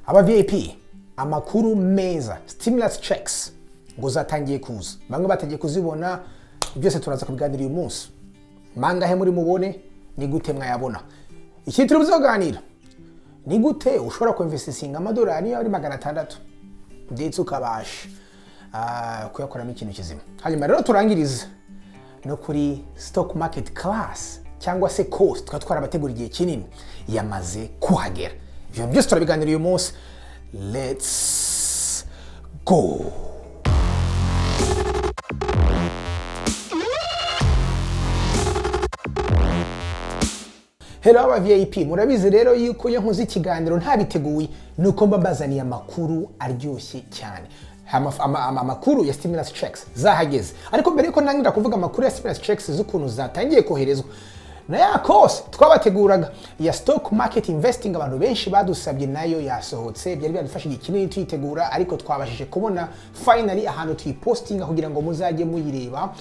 Aba VIP, amakuru meza: stimulus checks ngo zatangiye kuza, bamwe batangiye kuzibona. Byose turaza kubiganira uyu munsi. Mangahe muri mubone? Ni gute mwayabona? Ikindi turi buzoganira ni gute ushobora kuinvestinga amadolari niyo ari 600, ndetse ukabasha kuyakoramo ikintu kizima. Hanyuma rero turangiriza no kuri stock market class cyangwa se course tukaba twarabategura igihe kinini, yamaze kuhagera. Ibyo byose turabiganira uyu munsi. Let's go! Hello aba VIP, murabizi rero yuko iyo nkoze ikiganiro ntabiteguye nuko mba mbazaniye amakuru aryoshye cyane. Amakuru ya stimulus checks zahageze. Ariko mbere yuko ntangira kuvuga amakuru ya stimulus checks z'ukuntu zatangiye koherezwa, na ya course twabateguraga ya stock market investing abantu benshi badusabye, nayo yasohotse. Byari byadufashe igihe kinini tuyitegura, ariko twabashije kubona finally ahantu tuyipostinga kugira ngo muzajye muyireba.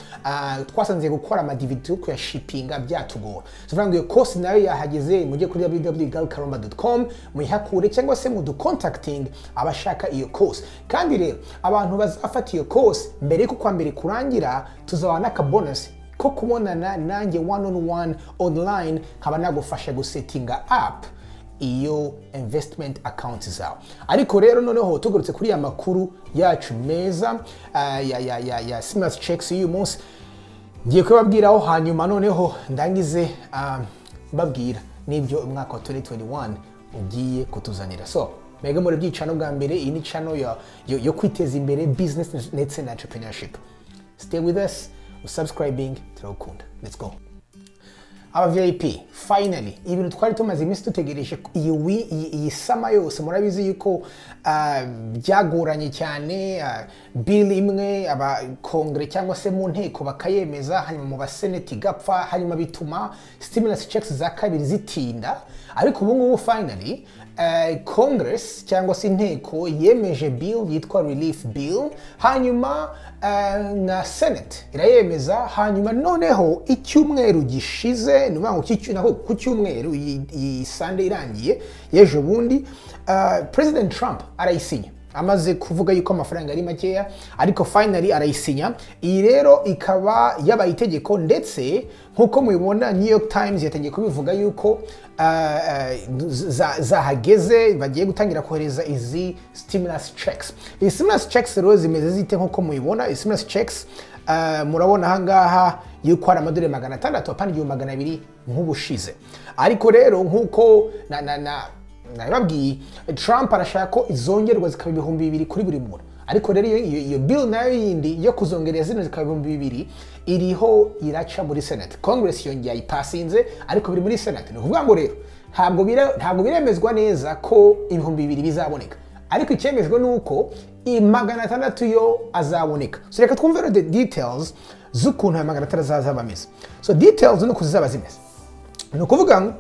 Twasanze gukora ama DVD kuyashipinga byatugora, so ngo iyo course nayo yahageze. Mujye kuri www.galkaromba.com muyihakure, cyangwa se muducontacting abashaka iyo course. Kandi rero abantu bazafata iyo course mbere y'uko kwa mbere kurangira, tuzabaha n'akabonus ko kubonana nanjye one on one online, nkaba nagufasha gusetinga up iyo investment account zawe. Ariko rero noneho tugarutse kuri ya makuru yacu meza ya stimulus checks y'uyu munsi, ngiye kubabwiraho, hanyuma noneho ndangize mbabwira n'ibyo umwaka wa 2021 ugiye kutuzanira. So mwebwe muri byicano bwa mbere, iyi ni channel yo kwiteza imbere, business ndetse na entrepreneurship. Stay with us, usubscribing, turawukunda. Let's go! Aba VIP, finally ibintu twari tumaze iminsi dutegereje iyi summer yose, murabizi yuko byagoranye cyane. Bill imwe aba kongere cyangwa se mu nteko bakayemeza, hanyuma mu baseneti igapfa, hanyuma bituma stimulus checks za kabiri zitinda. Ariko ubu ngubu finally Congress cyangwa se inteko yemeje bill yitwa relief bill, hanyuma na Senate irayemeza. Hanyuma noneho icyumweru gishize, ni ukuvuga ngo naho ku cyumweru, iyi Sunday irangiye y'ejo bundi, President Trump arayisinya, amaze kuvuga yuko amafaranga ari makeya, ariko finally arayisinya. Iyi rero ikaba yabaye itegeko, ndetse nk'uko mubibona New York Times yatangiye kubivuga yuko zahageze, bagiye gutangira kohereza izi stimulus checks. Izi stimulus checks rero zimeze zite? Nk'uko mubibona, izi stimulus checks murabona ahangaha yuko hari amadolari 600, apana 1200 nk'ubushize. Ariko rero nk'uko na nabibabwiye, Trump arashaka ko izongerwa zikaba 2000 kuri buri muntu. Ariko rero iyo bill nayo yindi yo kuzongerera zino zikaba 2000 iriho iraca muri Senate. Congress yongeye ayipasinze, ariko biri muri Senate. Ni ukuvuga ngo rero ntabwo biremezwa neza ko 2000 bizaboneka, ariko icyemejwe ni uko 600 yo azaboneka. So reka twumve rero the details z'ukuntu aya 600 azaba ameze. So details ni uku zizaba zimeze: ni ukuvuga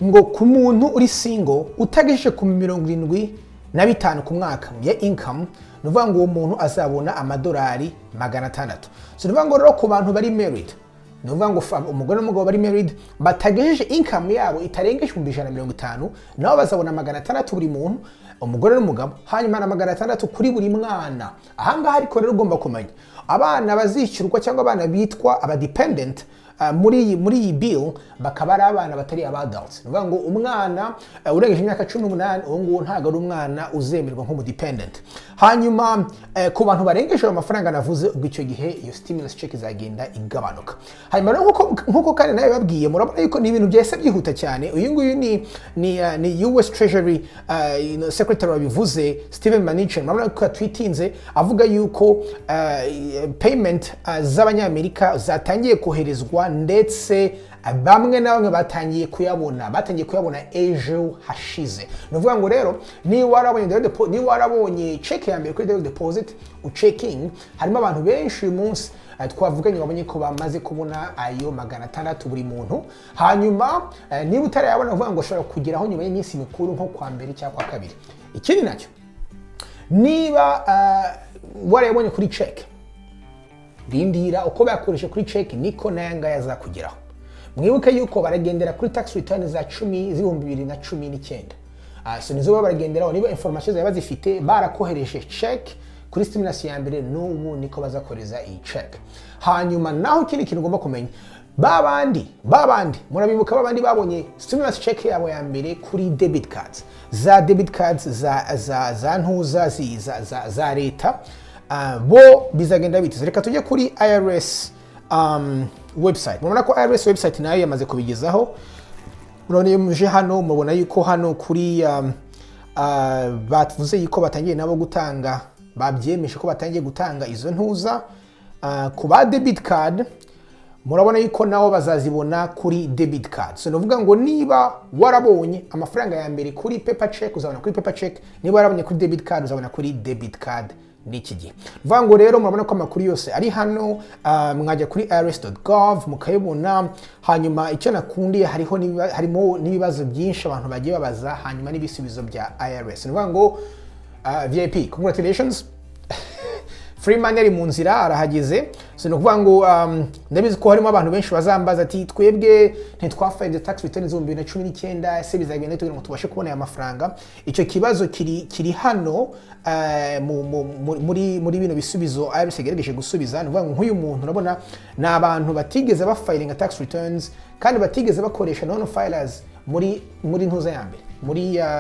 ngo ku muntu uri single utagejeje ku 75 ku mwaka ya income, ni ukuvuga ngo uwo muntu azabona amadolari 600. So ni ukuvuga ngo rero ku bantu bari married, ni ukuvuga ngo umugore n'umugabo bari married batagejeje income yabo itarengeje 150,000, nabo bazabona 600 buri muntu, umugore n'umugabo, hanyuma na 600 kuri buri mwana. Ahangaha ariko rero ugomba kumenya abana bazishyurwa cyangwa abana bitwa aba dependent muri iyi bill, bakaba ari abana batari aba adults. Ni ukuvuga ngo umwana urengeje imyaka 18, uwo nguwo ntabwo ari umwana uzemerwa nk'umudependent. Hanyuma ku bantu barengeje ayo mafaranga navuze, ubwo icyo gihe iyo stimulus check izagenda igabanuka. Hanyuma rero nkuko kandi nawe babwiye, murabona yuko ni ibintu byahise byihuta cyane. Uyu nguyu ni US Treasury Secretary wabivuze, Steven Mnuchin. Murabona ko yatwitinze avuga yuko payment z'abanyamerika zatangiye koherezwa, ndetse bamwe na bamwe batangiye kuyabona ejo hashize. Ni ukuvuga ngo rero niba warabonye check ya mbere kuri direct deposit uchecking, harimo abantu benshi uyu munsi twavuganye babonye ko bamaze kubona ayo 600 buri muntu. Hanyuma niba utarayabona, uvuga ngo ushobora kugeraho nyuma y'iminsi mikuru, nko kwa mbere cyangwa kwa kabiri. Ikindi nacyo, niba warayabonye kuri check, rindira uko bayakoresha kuri check niko n'aya ngaya azakugeraho. Mwibuke yuko baragendera kuri tax return za cumi z'ibihumbi 2019. So nizo baba baragenderaho. Niba information zawe bazifite, barakohereje check kuri stimulus ya mbere, n'ubu niko bazakoreza iyi check. Hanyuma naho ikindi kintu ugomba kumenya, babandi murabibuka, babandi babonye stimulus check yabo ya mbere kuri debit cards, za debit cards za ntuza za leta, bo bizagenda bite? Reka tujye kuri IRS website. Murabona ko IRS website nayo yamaze kubigezaho. Murabona iyo muje hano, mubona yuko hano kuri bavuze yuko batangiye nabo gutanga, babyemeje ko batangiye gutanga izo ntuza ku ba debit card. Murabona yuko nabo bazazibona kuri debit card. So nuvuga ngo niba warabonye amafaranga ya mbere kuri paper check, uzabona kuri paper check. Niba warabonye kuri debit card, uzabona kuri debit card n'iki gihe. Vuga ngo rero murabona ko amakuru yose ari hano. Mwajya kuri irs.gov mukayibona. Hanyuma icyo nakundiye, hariho harimo n'ibibazo byinshi abantu bagiye babaza, hanyuma n'ibisubizo bya IRS. Ni ukuvuga ngo VIP, congratulations, free money ari mu nzira, arahageze. So ni ukuvuga ngo ndabizi ko harimo abantu benshi bazambaza ati: "Twebwe ntitwafilinze tax return z'ibihumbi 2019, ese bizagenda bite kugira ngo tubashe kubona aya mafaranga?" Icyo kibazo kiri hano muri bino bisubizo IRS yagerageje gusubiza. Ni ukuvuga ngo nk'uyu muntu urabona ni abantu batigeze bafilinga tax returns kandi batigeze bakoresha non filers muri ntuza ya mbere,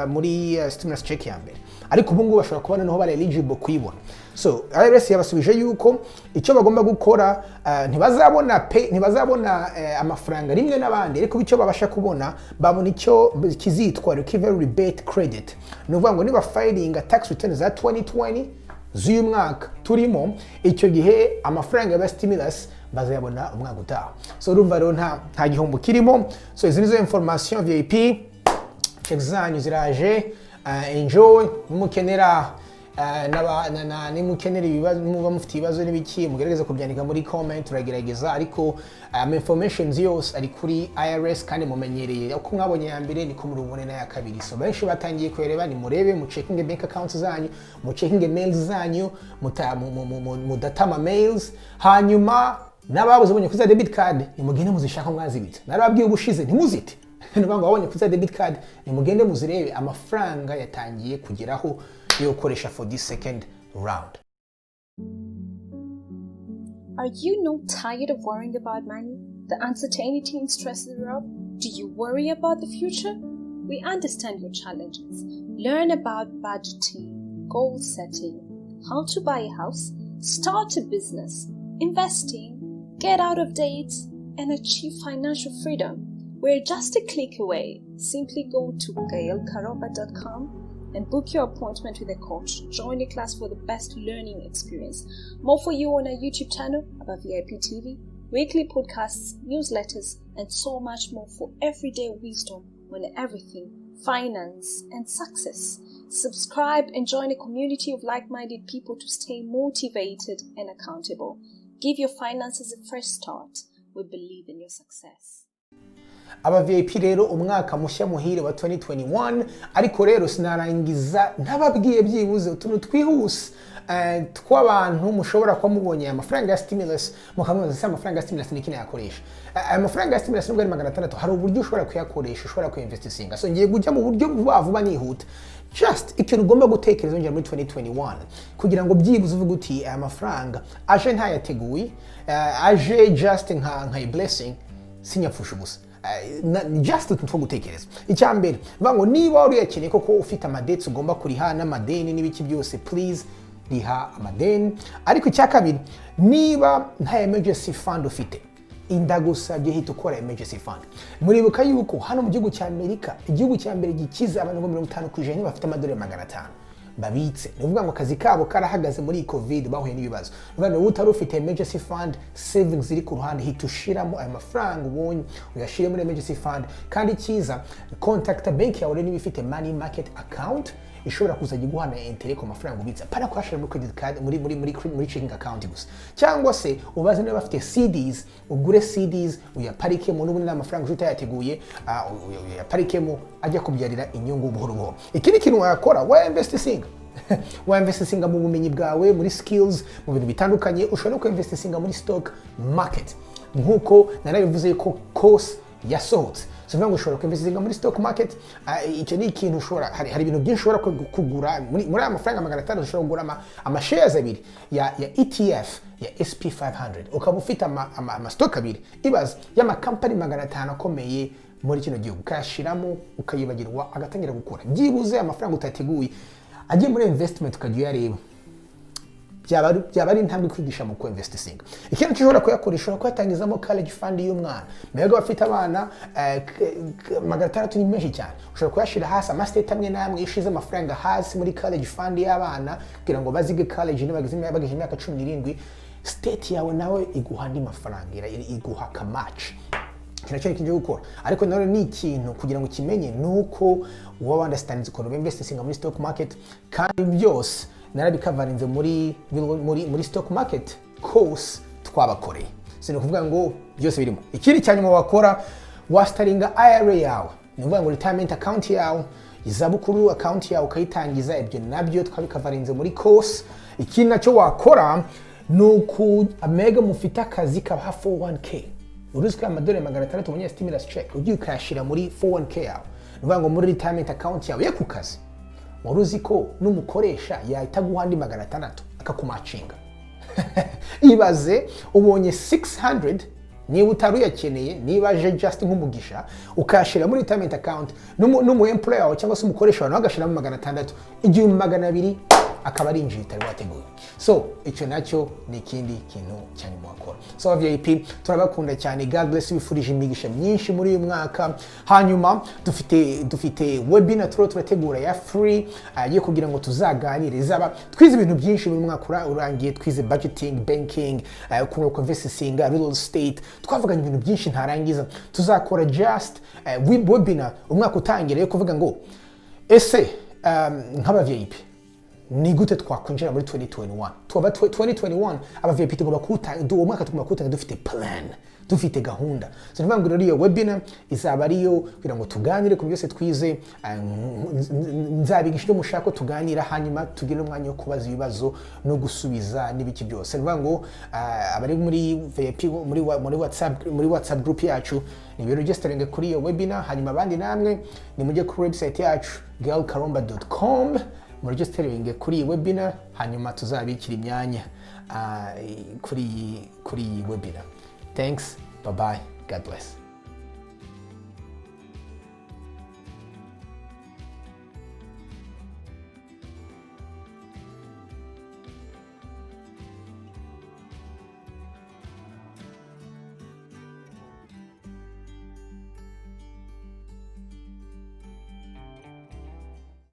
muri stimulus check ya mbere, ariko ubu ngubu bashobora kuba noneho bari eligible kuyibona. So IRS yabasubije yuko icyo bagomba gukora, ntibazabona pay, ntibazabona amafaranga rimwe n'abandi, ariko icyo babasha kubona, babona icyo kizitwa recovery rebate credit. Ni ukuvuga ngo niba filing tax return za 2020 z'uyu mwaka turimo, icyo gihe amafaranga ya stimulus bazayabona umwaka utaha. So urumva rero nta gihombo kirimo. So izi nizo information. VIP, check zanyu ziraje, enjoy. Nimukenera nimukenera ibibazo, muba mufite ibibazo n'ibiki, mugerageze kubyandika muri comment, turagerageza. Ariko informations yose ari kuri IRS, kandi mumenyereye uko mwabonye ya mbere niko murubone n'aya kabiri. So benshi batangiye kuyareba. Nimurebe, mucheckinge bank accounts zanyu, mucheckinge mails zanyu, mudata ama mails. Hanyuma n'ababuze bonye kuri za debit card, nimugende muzishaka mwazibitse. Narababwiye ubushize, ntimuzite. Ni ukuvuga ngo wabonye kuri za debit card, nimugende muzirebe, amafaranga yatangiye kugeraho yo gukoresha for this second round. Are you not tired of worrying about money? The uncertainty and stress thereof? Do you worry about the future? We understand your challenges. Learn about budgeting, goal setting, how to buy a house, start a business, investing, get out of debt, and achieve financial freedom. We're just a click away. Simply go to gailkaroba.com and book your appointment with a coach. Join a class for the best learning experience. More for you on our YouTube channel, about VIP TV, weekly podcasts, newsletters, and so much more for everyday wisdom on everything finance and success. Subscribe and join a community of like minded people to stay motivated and accountable. Give your finances a fresh start. We believe in your success. Aba VIP rero, umwaka mushya muhire wa 2021. Ariko rero sinarangiza ntababwiye byibuze utuntu twihuse tw'abantu mushobora kuba mubonye aya mafaranga ya stimulus, mukamubaza: "Ese amafaranga ya stimulus ni iki nayakoresha?" Aya mafaranga ya stimulus, nubwo ari 600, hari uburyo ushobora kuyakoresha, ushobora kuyinvestinga. So ngiye kujya mu buryo vuba vuba nihuta, just ikintu ugomba gutekereza ongera muri 2021, kugira ngo byibuze uvuge uti: "Aya mafaranga aje ntayateguye, aje just nka a blessing, sinyapfusha ubusa." Ni just utuntu two gutekereza. Icya mbere, bivuga ngo niba wari uyakeneye koko, ufite amadebts ugomba kuriha n'amadeni n'ibiki byose, please riha amadeni. Ariko icya kabiri, niba nta emergency fund ufite, ndagusabye hita ukora emergency fund. Muribuka yuko hano mu gihugu cya Amerika, igihugu cya mbere gikize, abantu ngo 50% bafite amadolari 500 babitse. Ni ukuvuga ngo akazi kabo karahagaze muri iyi COVID, bahuye n'ibibazo. Ni ukuvuga ngo utari ufite emergency fund savings ziri ku ruhande, hita ushiramo ayo mafaranga ubonye, uyashire muri emergency fund. Kandi icyiza, contact bank yawe rero niba ifite money market account ishobora kuzajya iguha na intérêt ku mafaranga ubitsa, pana kuyashira muri credit card, muri checking account gusa. Cyangwa se ubaze niba bafite CDs, ugure CDs uyaparikemo. N'ubundi n'amafaranga uje utayateguye, uyaparikemo ajya kubyarira inyungu buhoro buhoro. Ikindi kintu wakora, wa investinga, wa investinga mu bumenyi bwawe, muri skills, mu bintu bitandukanye. Ushobora no kuinvestinga muri stock market, nk'uko narabivuze ko course Yasohotse. So bivuga ngo ushobora kwinvestinga muri stock market. Icyo ni ikintu ushobora, hari ibintu byinshi ushobora kugura muri aya mafaranga 600. Ushobora kugura ama shares abiri ya ETF ya SP 500, ukaba ufite ama stock abiri, ibaze, y'amakampani 500 akomeye muri kino gihugu, ukayashiramo ukayibagirwa, agatangira gukora. Byibuze amafaranga utateguye agiye muri investment, ukajya uyareba, byaba ari intambwe kwigisha mu kuinvestinga. Ikindi ushobora kuyakoresha, ushobora kuyatangizamo college fund y'umwana. Mbega bafite abana, 600 ni menshi cyane. Ushobora kuyashyira hasi, amastate amwe n'amwe, iyo ushize amafaranga hasi muri college fund y'abana kugira ngo bazige college nibageze bageze imyaka 17, state yawe nawe iguha andi mafaranga, iguha akamatch. Iki nacyo ni ikintu cyo gukora, ariko nanone ni ikintu kugira ngo ukimenye ni uko uba wunderstandinze ukuntu binvestinga muri stock market. Kandi byose narabikavarinze muri stock market course twabakoreye. Si ni ukuvuga ngo byose birimo. Ikindi cya nyuma wakora, wastartinga IRA yawe, ni ukuvuga ngo retirement account yawe, izabukuru account yawe ukayitangiza. Ibyo nabyo twabikavarinze muri course. Ikindi nacyo wakora ni uku amega mufite akazi kabaha 401k. Uruzi ko amadolari 600 ubonye stimulus check, ugiye ukayashyira muri 401k yawe, ni ukuvuga ngo muri retirement account yawe yo ku kazi, wari uzi ko n'umukoresha yahita aguha andi 600 akakumatchinga? Ibaze ubonye 600, niba utari uyakeneye, niba aje just nk'umugisha, ukayashyira muri retirement account, n'umu employer wawe cyangwa se umukoresha wawe nawe agashyiramo 600, 1200 akaba ari injiye utari wateguye. So icyo nacyo ni ikindi kintu cya nyuma wakora. So VIP, turabakunda cyane. God bless you. Bifurije imigisha myinshi muri uyu mwaka. Hanyuma dufite webinar turiho turategura ya free, yo kugira ngo tuzaganire. Izaba twize ibintu byinshi muri mwaka urangiye. Twize budgeting, banking, ukuntu investing, real estate, twavuganye ibintu byinshi ntarangiza. Tuzakora just webinar umwaka utangira yo kuvuga ngo ese nk'aba VIP ni gute twakwinjira muri 2021? Tuba 2021, aba VIP tugomba kuwutangira uwo mwaka, tugomba kuwutangira dufite plan, dufite gahunda. So nivuga ngo rero iyo webinar izaba ariyo kugira ngo tuganire ku byose twize. Nzabigisha ibyo mushaka ko tuganira, hanyuma tugire umwanya wo kubaza ibibazo no gusubiza n'ibiki byose. Nivuga ngo abari muri VIP muri WhatsApp group yacu ni registering kuri iyo webinar. Hanyuma abandi namwe nimujye kuri website yacu gaelkaromba.com, muregisteringe kuri iyi webinar, hanyuma tuzabikira imyanya kuri iyi webinar. Thanks, bye bye, God bless.